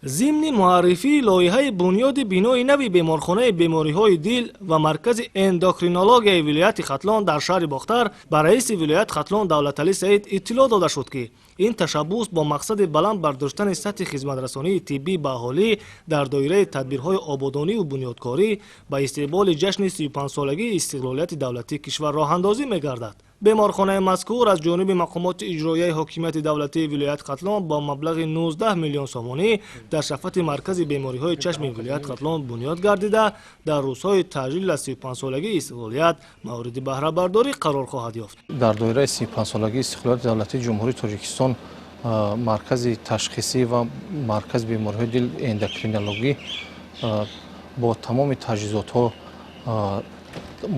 Зимни муаррифии лоиҳаи бунёди бинои нави беморхонаи бемориҳои дил ва маркази эндокринологияи вилояти Хатлон дар шаҳри Бохтар ба раиси вилоят Хатлон Давлаталӣ Саид иттилоъ дода шуд, ки ин ташаббус бо мақсади баланд бардоштани сатҳи хизматрасонии тиббӣ ба аҳолӣ дар доираи тадбирҳои ободониву бунёдкорӣ ба истиқболи ҷашни 35-солагии истиқлолияти давлатии кишвар роҳандозӣ мегардад. Беморхонаи мазкур аз ҷониби мақомоти иҷроияи ҳокимияти давлатии вилоят Хатлон бо маблағи 19 миллион сомонӣ дар шафати маркази бемориҳои чашми вилоят Хатлон бунёд гардида, дар рӯзҳои таҷлил аз 35-солагии истиқлолият мавриди баҳрабардорӣ қарор хоҳад ёфт. Дар доираи 35-солагии истиқлолияти давлатии Ҷумҳурии Тоҷикистон маркази ташхисӣ ва маркази бемориҳои дил, эндокринологӣ бо тамоми таҷҳизотҳо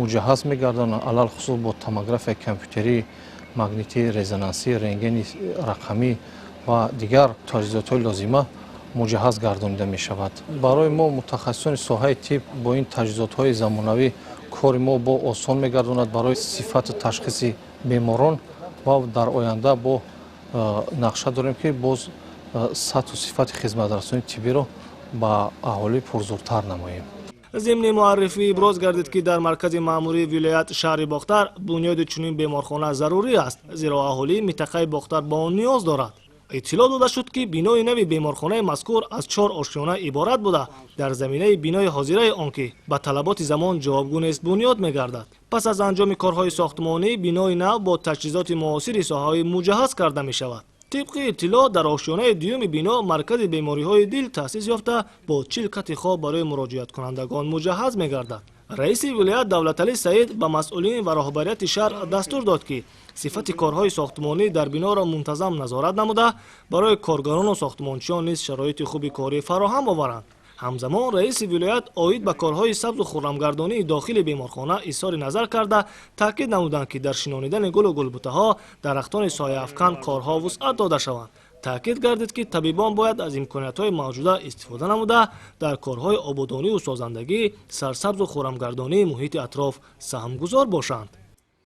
муҷаҳҳаз мегарданд, алалхусус бо томографияи компютерӣ, магнитӣ, резонансӣ, рентгени рақамӣ ва дигар таҷҳизотҳои лозима муҷаҳҳаз гардонида мешавад. Барои мо, мутахассисони соҳаи тиб, бо ин таҷҳизотҳои замонавӣ кори мо бо осон мегардонад барои сифату ташхиси беморон ва дар оянда бо нақша дорем, ки боз сатҳу сифати хизматрасонии тиббиро ба аҳолӣ пурзуртар намоем. Зимни муаррифӣ иброз гардид, ки дар маркази маъмурии вилоят, шаҳри Бохтар, бунёди чунин беморхона зарурӣ аст, зеро аҳолии минтақаи Бохтар ба он ниёз дорад. Иттилоъ дода шуд, ки бинои нави беморхонаи мазкур аз чор ошёна иборат буда, дар заминаи бинои ҳозираи он, ки ба талаботи замон ҷавобгӯ нест, бунёд мегардад. Пас аз анҷоми корҳои сохтмонӣ бинои нав бо таҷҳизоти муосири соҳавӣ муҷаҳҳаз карда мешавад. Тибқи иттилоъ, дар ошёнаи дуюми бино маркази бемориҳои дил таъсис ёфта, бо 40 кати хоб барои муроҷиаткунандагон муҷаҳҳаз мегардад. Раиси вилоят Давлаталӣ Саид ба масъулин ва роҳбарияти шаҳр дастур дод, ки сифати корҳои сохтмонӣ дар биноро мунтазам назорат намуда, барои коргарону сохтмончиён низ шароити хуби корӣ фароҳам оваранд. Ҳамзамон раиси вилоят оид ба корҳои сабзу хуррамгардонии дохили беморхона изҳори назар карда, таъкид намуданд, ки дар шинонидани гулу гулбутаҳо, дарахтони сояафкан корҳо вусъат дода шаванд. Таъкид гардид, ки табибон бояд аз имкониятҳои мавҷуда истифода намуда, дар корҳои ободониву созандагӣ, сарсабзу хуррамгардонии муҳити атроф саҳмгузор бошанд.